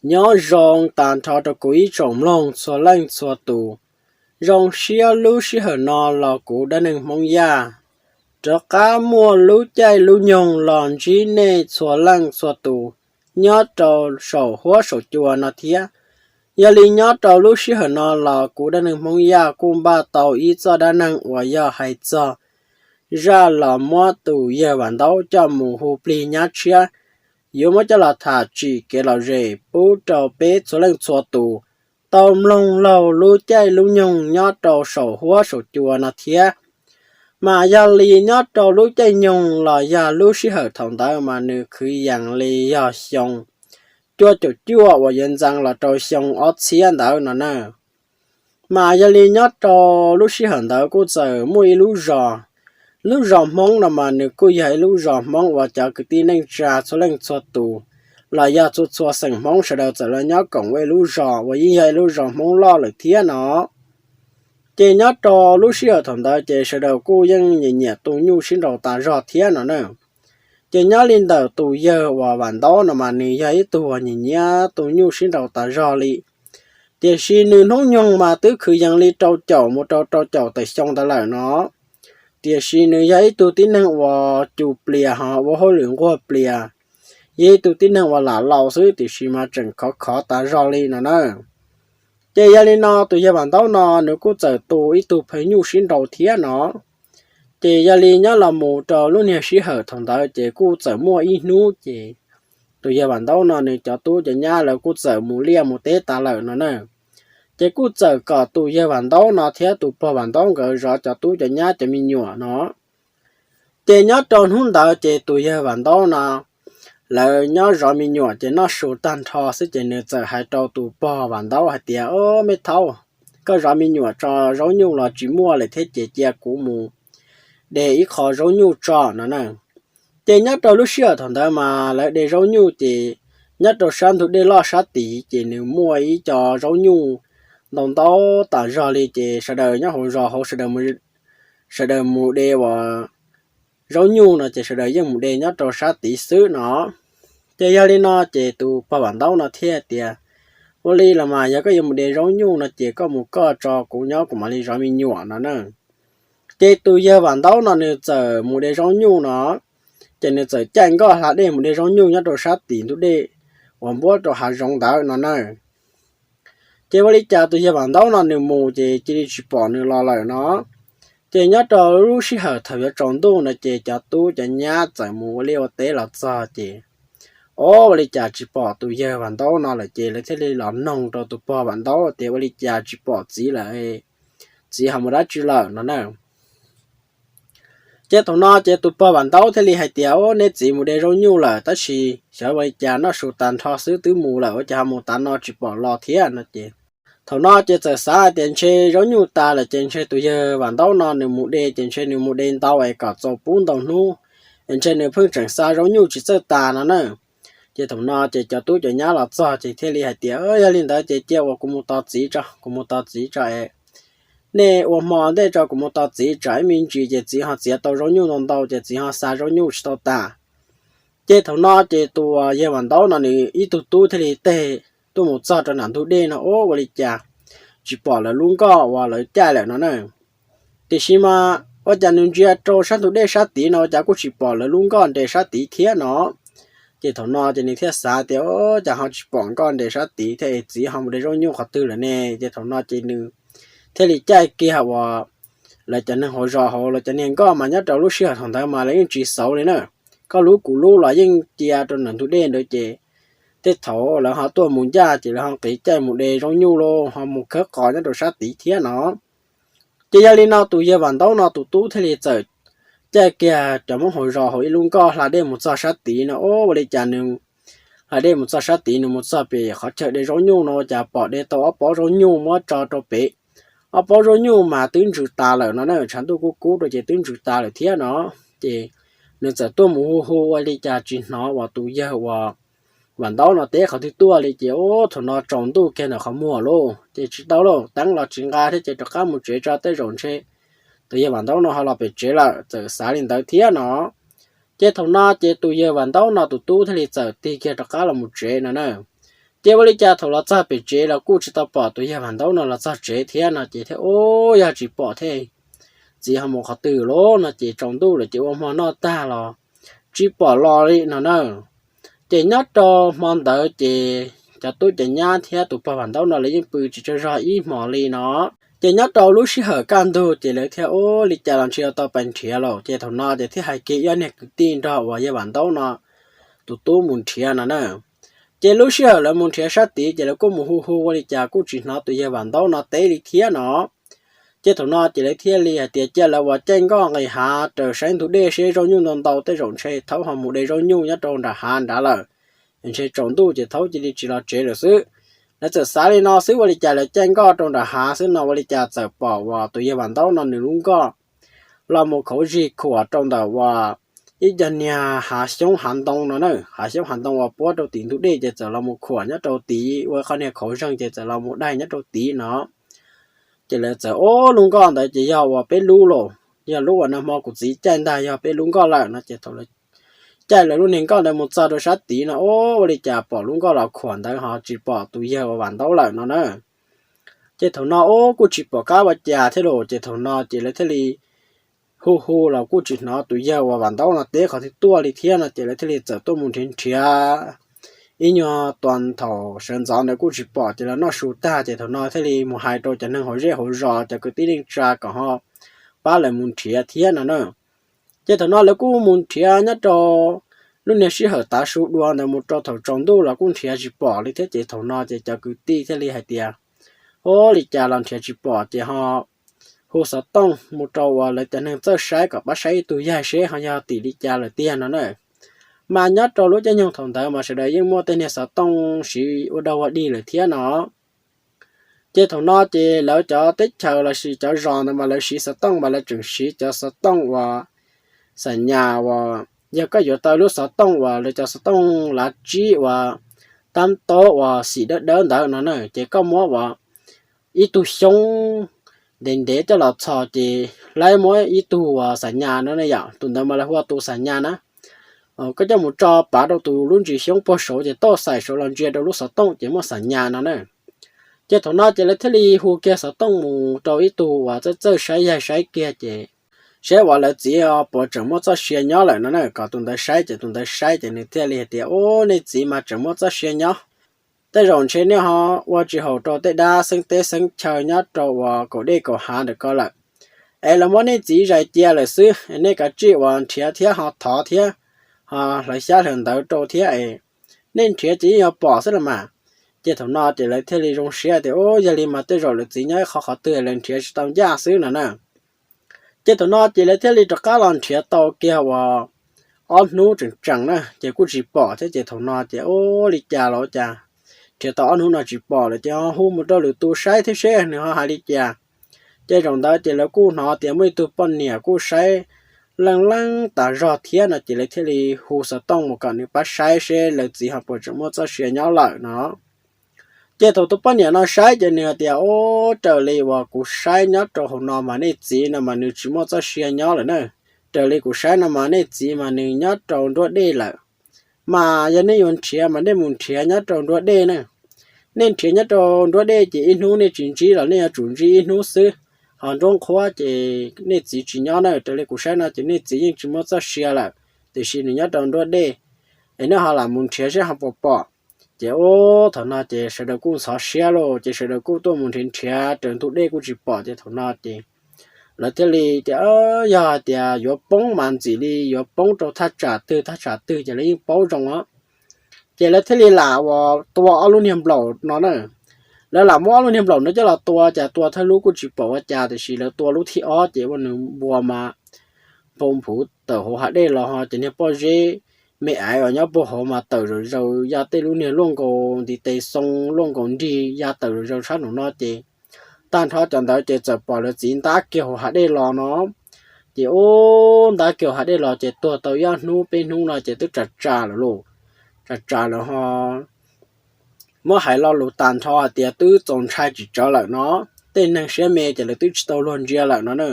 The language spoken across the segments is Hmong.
Nyob zoo tas nrho rau kuv ib tsoom mloog txhua leej txhua tus. Zoo siab lub sij hawm no los kuv dab neeg Hmoob Yaj rov qab muaj lub caij lub nyoog los ntsib nej txhua leej txhua tus nyob rau saum huab saum cua no thiab. Yog li nyob rau lub sij hawm no los kuv dab neeg Hmoob Yaj kuj npaj tau ib txoj dab neeg uas yog hais txog zaj los muab tus yawg Vam Ntaub coj mus hu plig nyab tshiab, yuav muab coj los tham tsim kev lom zem pub rau peb txhua leej txhua tus tau mloog laug lub caij lub nyoog nyob rau saum huab saum cua no thiab. Mas yog li nyob rau lub caij nyoog los yog lub sij hawm thaum ntawd mas nws kwv yees li yog xyoo cuaj caum cuaj uas yuav ntxeev los rau xyoo ob txhiab ntawd no na. Mas yog li nyob rau lub sij hawm ntawd kuj txawm muaj ib lub zos, lub zos Hmoob no mas nws kuj yog ib lub zos Hmoob uas cov kwv tij neej tsa txhua leej txhua tus los yog txhua txhua xeem Hmoob sawv daws txawm los nyob koom ua ib lub zos uas yeej yog ib lub zos Hmoob loj lawm thiab no. Ces nyob rau lub sij hawm thaum ntawd ces sawv daws kuj yeej nyiam nyiam tu nyuj sib nraus tas zog thiab no na. Ces nyob li ntawm tus yawg uas Vam Ntaub no mas nws yog ib tug uas nyiam nyiam tu nyuj sib nraus tas zog li. Tiam sis nws hnub nyoog mas twb kwv yees li rau caum mus rau rau caum tawm xyoo ntawd lawm no. Tiam sis nws yog ib tug tib neeg uas cus plias ho ua hauj lwm nquag plias, yog ib tug tib neeg uas lam laus xwb tiam sis mas tseem khov khov tas zog li no na. Ces yog li no tus yawg Vam Ntaub no nws kuj txawm tu ib tug phaj nyuj sib nraus thiab no. Ces yog li nyob los mus rau lub niag sij hawm thaum ntawd ces kuj txawm muaj ib hnub ces tus yawg Vam Ntaub no nws cov tub cov nyab lawv kuj txawm mus liaj mus teb tas lawm no na. Ces kuj txawm kom tus yawg Vam Ntaub no thiab tus pog Vam Ntaub nkawd zov cov tub cov nyab cov me nyuam no. Ces nyob rau hnub ntawd ces tus yawg Vam Ntaub no lawv nyob zov me nyuam ces noj su tag nrho xwb ces nws txawm hais rau tus pog Vam Ntaub hais tias, Au, me thaub, koj zov me nyuam tso, zaub nyuj los tsis muaj lawm thiab ces cia kuv mus de ib qho zaub nyuj tso no na. Ces nyob rau lub sij hawm thaum ntawd mas lawv de zaub nyuj ces nyob rau sab ntug dej loj sab tid ces nws muaj ib co zaub nyuj ntau ntau tas zog li ces sawv daws nyob hauv zos hauv sawv daws mus de uas zaub nyuj no ces sawv daws yeej mus de nyob rau sab tid xwb no. Ces yog li no ces tus pog Vam Ntaub no thiaj tias, Ua li los mas yog koj yuav mus de zaub nyuj no ces koj mus koj tso, kuv nyob kuv mam li zov me nyuam no na. Ces tus yawg Vam Ntaub no nws txawm mus de zaub nyuj no, ces nws txawm caij nkoj hla dej mus de zaub nyuj nyob rau sab tim ntug dej uas npuab rau hav zoov ntawd no na. Ces ua li cas tus yawg Vam Ntaub no nws mus ces cia li tsis pom nws los lawm no. Ces nyob rau lub sij hawm thaum yuav tsaus ntuj no ces cov tub cov nyab txawm mus ua liaj ua teb los txog ces, o, ua li cas tsis pom tus yawg Vam Ntaub no lawm ces lawv thiaj li los noog rau tus pog Vam Ntaub tias, Ua li cas tsis pom txiv lawm? Txiv ho mus dab tsi lawm no na? Ces thaum no ces tus pog Vam Ntaub thiaj li hais tias, Neb txiv mus de zaub nyuj lawm tab sis xyov ua li cas noj su tas nrho xwb twb mus lawm, ua cas ho mus tav no tsis pom los thiab no ces thaum no ces txawm xav hais tias ntshe zaub nyuj tas lawm ces ntshe tus yawg Vam Ntaub no nws mus de ces ntshe nws mus de ntau es kom txaus pub ntau hnub, es ntshe nws pheej tseem xa zaub nyuj tsis txawj tas no na. Ces thaum no ces cov tub cov nyab los txog ces thiaj li hais tias, Yog li ntawd ces cia uas kuv mus tos txiv tso, kuv mus tos txiv tso es nej ua hmo ntej tso, kuv mus tos txiv tsam ib me ntsis ces txiv ho txiav tau zaub nyuj ntau ntau ces txiv ho xa zaub nyuj tsis tau tas. Ces thaum no ces tus yawg Vam Ntaub no nws ib tug tub thiaj li teg tuaj mus txog rau nram ntug dej no, o, ua li cas tsis pom lawv lub nkoj uas lawv caij lawm no na. Tiam sis mas ua cas nws ntsia rau sab ntug dej sab tid no ua cas kuj tsis pom lawv lub nkoj nres sab tid thiab no. Ces thaum no ces nws thiaj xav tias, Cas ho tsis pom nkoj nres sab tid thiab es txiv ho mus de zaub nyuj qhov twg lawm ne? Ces thaum no ces nws thiaj li caij kiag uas lawv cov neeg hauv zos hauv lawv cov niag nkoj mas nyob rau lub sij hawm thaum ntawd mas lawv yeej tsis xauv li na. Koj lub kuv lub los yeej cia rau nram ntug dej ntawd ces tej thaum lawv ho tuaj mus ncaj ces lawv ho qiv caij mus de zaub nyuj los ho mus khawb qos nyob rau sab tid thiab no. Ces yog li no tus yawg Vam Ntaub no tus tub thiaj li txawm caij kiag cov Hmoob hauv zos hauv ib lub nkoj hla dej mus txog sab tid no, o, ua li cas nws hla dej mus txog sab tid, nws mus txog pem qhov chaw de zaub nyuj no ua cas pom de tau ob pob zaub nyuj muab tso rau pem. Ob pob zaub nyuj mas twb ntsws tas lawm no na, tshav ntuj kub kub rau ces twb ntsws tas lawm thiab no. Ces nws txawm tuaj mus hu hu ua li cas tsis hnov uas tus yawg uas Vam Ntaub no teb qhov twg tuaj li ces, o, thaum no tsaus ntuj kiag ntawm qhov muag lauj, ces tsis tau lauj, teeb los tsis nqa thiab ces rov qab mus tsev tso, tej zaum ntshe tus yawg Vam Ntaub no ho los pem tsev lawm, txawm xav li ntawd thiab no. Ces thaum no ces tus yawg Vam Ntaub no tus tub thiaj li txawm tig kiag rov qab los mus tsev no na. Ces ua li cas thaum los txog pem tsev los kuj tsis tau pom tus yawg Vam Ntaub no los txog tsev thiab no ces thiaj ub yog tsis pom thiab, txiv ho mus qhov twg lawm no ces tsaus ntuj lawm ces ua hmo noj tag los tsis pom los li no na. Ces nyob rau hmo ntawd ces cov tub cov nyab thiab tus pog Vam Ntaub no lawv yeej pw tsis tsaug zog ib hmos li no. Ces nyob rau lub sij hawm kaj ntug ces lawv thiaj ub li cas los ntshe yuav tau pais nrhiav lawm ces thaum no ces thiaj hais kiag ib ob niag kwv tij nrog uas yawg Vam Ntaub no tus tub mus nrhiav no na. Ces lub sij hawm lawv mus nrhiav sab tid ces lawv kuj mus hu hu ua li cas kuj tsis hnov tus yawg Vam Ntaub no teb li thiab no. Ces thaum no ces lawv thiaj li hais tias cia lawv ua caij nkoj nqis hav raws saib ntug dej seb zaub nyuj ntau ntau tej zaum ntshe thaum ho mus de zaub nyuj nyob rau nram hav nrad lawm, ntshe tsaus ntuj ces thaum cia li tsis los tsev lawm xwb. Lawv txawm xav li no xwb ua li cas lawv caij nkoj rau nram hav xwb no ua li cas txawm pom uas tus yawg Vam Ntaub no nws lub nkoj los mus khauv zig khuam rau ntawm uas ib co niag hav xyoob hav ntoo no na, hav xyoob hav ntoo uas puab rau tim ntug dej ces txawm los mus khuam nyob rau tid ua qhov niag khauv zeeg ces txawm los mus daig nyob rau tid no. Ces lawv txawm ub lub nkoj ntawd ces yog uas peb lub los, yog lub uas nag hmo kuv txiv caij ntag yog peb lub nkoj lawm no ces thaum lawv caij lawv lub niag nkoj ntawd mus txog rau sab tid no ub ua li cas pom lub nkoj los khuam ntawd ho tsis pom tus yawg uas Vam Ntaub lawm no na. Ces thaum no ub kuj tsis pom qab ua cas thiab los ces thaum no ces lawv thiaj li hu hu los kuj tsis hnov tus yawg uas Vam Ntaub no teb qhov twg tuaj li thiab no ces lawv thiaj li txawm tuaj mus nrhiav nrhiav ib nyuag tua thaum sawv ntxov ntawd kuj tsis pom ces lawv noj su tag ces thaum no thiaj li mus hais rau cov neeg hauv zej hauv zos cov kwv tij neej tsa kom ho pab lawv mus nrhiav thiab no na. Ces thaum no lawv kuj mus nrhiav nyob rau lub niag sij hawm tav su dua ntawd mus rau thaum tsaus ntuj los kuj nrhiav tsis pom li thiab ces thaum no ces cov kwv tij thiaj li hais tias ub li cas los nrhiav tsis pom ces ho hu xov tooj mus rau uas lawv cov neeg txawj saib kom pab saib ib tug yaig seb ho yog tim li cas lawm tiag no na. Mas nyob rau lub caij nyoog thaum ntawd mas sawv daws yeej muaj tej niag xov tooj siv ua dog ua dig lawm thiab no. Ces thaum no ces lawv cov teb chaws lossis cov zos ntawd mas lawv siv xov tooj mas lawv tseem siv cov xov tooj uas xam nyas uas yog koj yuav tau lub xov tooj uas lawv cov xov tooj lav tsib uas tab tob uas xim dawb dawb ntawd no na ces koj muab uas ib tug xyoob ntev ntev coj los txhos ces lawv muab ib tug uas xam nyas no ne yom, tus ntawd mas lawv hu ua tus xam nyas na, koj coj mus tso pav rau tus lub ntsis xyoob puag saud ces toj xaim saud los ntsia rau lub xov tooj ces muaj xam nyas no na. Ces thaum no ces lawv thiaj li hu kiag xov tooj mus rau ib tug uas txawj txawj saib yaig saib kiag ces saib uas lawv txiv puas tseem muaj txoj sia nyob lawm no na, kom tus ntawd saib ces tus ntawd saib ces nws thiaj li hais tias ub nej txiv mas tseem muaj txoj sia nyob. Tej zaum ntshe nej ho ua tsis haum rau tej dab xeeb teb xeeb chaw nyob rau uas kaum dej kaum hav ntawm ko lawm es lawv muab nej txiv zais cia lawm xwb, nej kav tsij uas nrhiav thiab ho thov thiab ho hlawv xyab hlawv ntawv rau thiab es nej nrhiav ces yeej yuav pom xwb los mas. Ces thaum no ces lawv thiaj li zoo siab tias ub yog li mas tej zaum lawv txiv nyob ib qho qhov twg lawv nrhiav tsis tau ncaj xwb no na. Ces thaum no ces lawv thiaj li rov qab los nrhiav tau kiag uas ob hnub tseem tseem na ces kuj tsis pom thiab ces thaum no ces ub li cas los cas nrhiav tau ob hnub no tsis pom lawm ces ho hu mus rau lwm tus saib thiab seb nws ho hais li cas. Ces zaum ntawd ces lawv kuj hnov tias muaj ib tug poj niam kuj saib leej leej tas zog thiab no ces lawv thiaj li hu xov tooj mus kom nws pab saib seb lawv txiv ho puas tseem muaj txoj sia nyob lawm no. Ces thaum tus poj niam no saib ces nws hais tias ub raws li uas kuv saib nyob rau hauv no mas nej txiv no mas nws tsis muaj txoj sia nyob lawm na. Raws li kuv saib no mas nej txiv mas nws nyob rau nruab dej lawm. Mas yog nej yuav nrhiav mas nej mus nrhiav nyob rau nruab dej na. Nej nrhiav nyob rau nruab dej ces ib hnub nej tsis ntsib los nej yuav tsum ntsib ib hnub xwb. Ho nruab nqhuab ces nej txiv tsis nyob na, raws li kuv saib no ces nej txiv yeej tsis muaj txoj sia lawm, tiam sis nws nyob rau nruab dej. Es nej ho lam mus nrhiav seb ho puas pom. Ces ub thaum no ces sawv daws kuj ntxhov siab lauj, ces sawv daws kuj tuaj mus nrhiav nrhiav raws ntug dej kuj tsis pom ces thaum no ces lawv thiaj li tias yog hais tias yuav poob mas ntxim li yuav poob rau thaj tsam twg thaj tsam twg ces lawv yeej paub zoo os. Ces lawv thiaj li lam uas tua ob lub niag nplaum no na. Lawv lam muab ob lub niag nplaum no coj los tua ces tua thawj lub kuj tsis pom ua cas tiam sis lawv tua lub thib ob ces ua nws npua mas npau nphuv tawm hauv hav dej los ho ces niag pob zeb me aiv uas nyob puag hauv mas tawm zaws zaws ya tej lub niag luaj nkaus ntiv tes xoo luaj nkaus nrig ya tawm zaws zaws sab nraum no ces tag nrho cov ntawd ces txawm pom lawv txiv ntab kiag hauv hav dej los no. Ces ub ntab kiag hauv hav dej los ces tuag tau ib ob hnub peb hnub no ces twb tsam tsam lawm lauj. Tsam tsam lawm ho muab hais lo lus tag nrho hais tias twb txaus ntshai tsis tsawg lawm no. Tej neeg siab me ces lawv twb tsis tau luag ntsia lawm no na.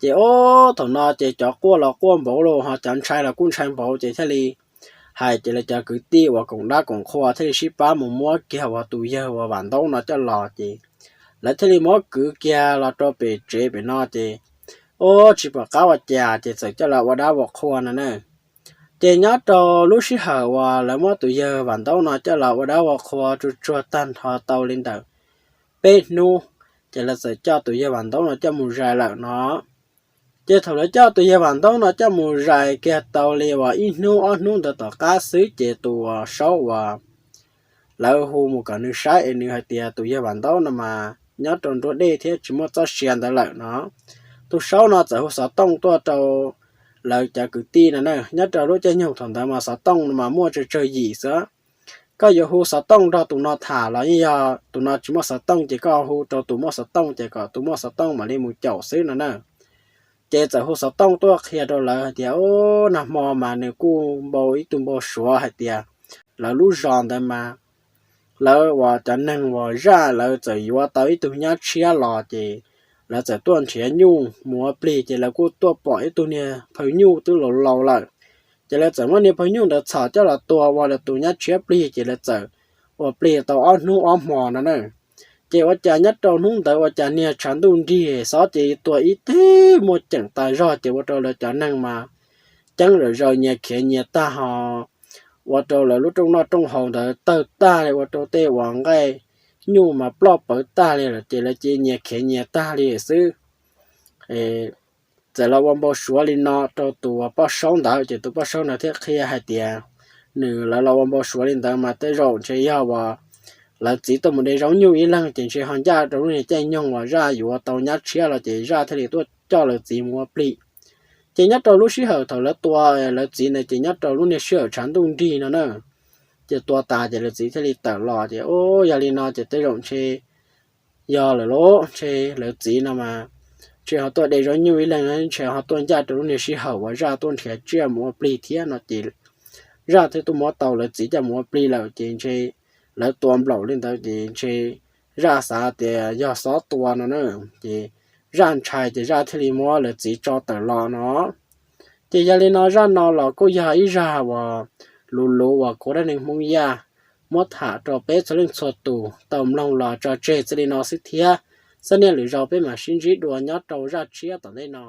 Ces ub thaum no ces cov quaj los quaj npaum los ho cov ntshai los kuj ntshai npaum ces thiaj li hais ces lawv cov kwv tij uas koom dab koom qhua thiaj li sib pab mus muab kiag uas tus yawg uas Vam Ntaub no coj los ces lawv thiaj li muab kwv kiag los rau pem tsev pem no ces ub tsis pom qab ua cas ces txawm coj los ua dab ua qhua no na. Ces nyob rau lub sij hawm uas lawv muab tus yawg Vam Ntaub no coj los ua dab ua qhua tsuag tsuag tag nrho tau li ntawm peb hnub, ces lawv txawm coj tus yawg Vam Ntaub no coj mus zais lawm no. Ces thaum lawv coj tus yawg Vam Ntaub no coj mus zais kiag tau li uas ib hnub ob hnub ntawd tom qab xwb ces tus uas Saub uas lawv hu mus kom nws saib es nws hais tias tus yawg Vam Ntaub no mas nyob rau nruab dej thiab tsis muaj txoj sia ntawd lawm no. Tus Saub no txawm hu xov tooj tuaj rau lawv cov kwv tij no na. Nyob rau lub caij nyoog thaum ntawd mas xov tooj no mas muaj tsawg tsawg yim xwb. Koj yuav hu xov tooj nrog tus no tham los yeej yog tus no tsis muaj xov tooj ces koj hu rau tus muaj xov tooj ces kom tus muaj xov tooj mam li mus caum xwb no na. Ces txawm hu xov tooj tuaj qhia rau lawv hais tias, ub, nag hmo mas nws kuj npau ib tug npau suav hais tias lawv lub zos ntawd mas lawv uas cov neeg uas zaj lawv txawm yuav tau ib tug nyab tshiab los ces lawv txawm tuaj nrhiav nyuj mus ua plig ces lawv kuj tuaj pom ib tug niag phaw nyuj twb laus laus lawm. Ces lawv txawm muab niag phaw nyuj ntawd txhom coj los tua ua lawv tus nyab tshiab plig ces lawv txawm ua plig tau ob hnub ob hmo no na. Ces ua cas nyob rau hnub ntawd ua cas niag tshav ntuj nrig xov ces tua ib teg muaj ceem tas zog ces ua rau lawv cov neeg mas ceeb zam zaws nyias khiav nyias tag ho ua rau lawv lub rooj noj rooj haus ntawd tawg tag li, ua rau tej uas nqaij nyuj mas ploj pawv tag li lawm ces lawv cia nyias khiav nyias tag li xwb. Txawm los ua npau suav li no rau tus poj saub ntawd ces tus poj saub ntawd thiaj qhia hais tias nws lawv los ua npau suav li ntawd mas tej zaum ntshe yog uas lawv txiv tuaj mus de zaub nyuj ib leeg ces ntshe ho ncaj rau lub niag caij nyoog uas zaj yuav tau nyab tshiab los ces zaj thiaj li tuaj coj lawv txiv mus ua plig. Ces nyob rau lub sij hawm thaum lawv tua lawv txiv ntawd ces nyob rau lub niag sij hawm tshav ntuj nrig no na. Ces tua tas ces lawv txiv thiaj li tawm los ces, ub, yog li no ces tej zaum ntshe yog lawm lauj, ntshe lawv txiv no mas ntshe ho tuaj de zaub nyuj ib leeg, ntshe ho tuaj ncaj rau lub niag sij hawm uas zaj tuaj nrhiav tsiaj mus ua plig thiab no ces zaj thiaj tuaj muab tau lawv txiv coj mus ua plig lawm ces ntshe lawv tua nplaum li ntawd ces ntshe zaj xav tias yog xob tua no na. Ces zaj ntshai ces zaj thiaj li muab lawv txiv tso tawm los no. Ces yog li no zaj no los kuj yog ib zaj uas luv luv uas kuv Dab Neeg Hmoob Yaj muab tham rau peb txhua leej txhua tus tau mloog los tso tseg txij li no xwb thiab. Xab niaj lwm zaus peb mam sib ntsib dua nyob rau zaj tshiab tom ntej no.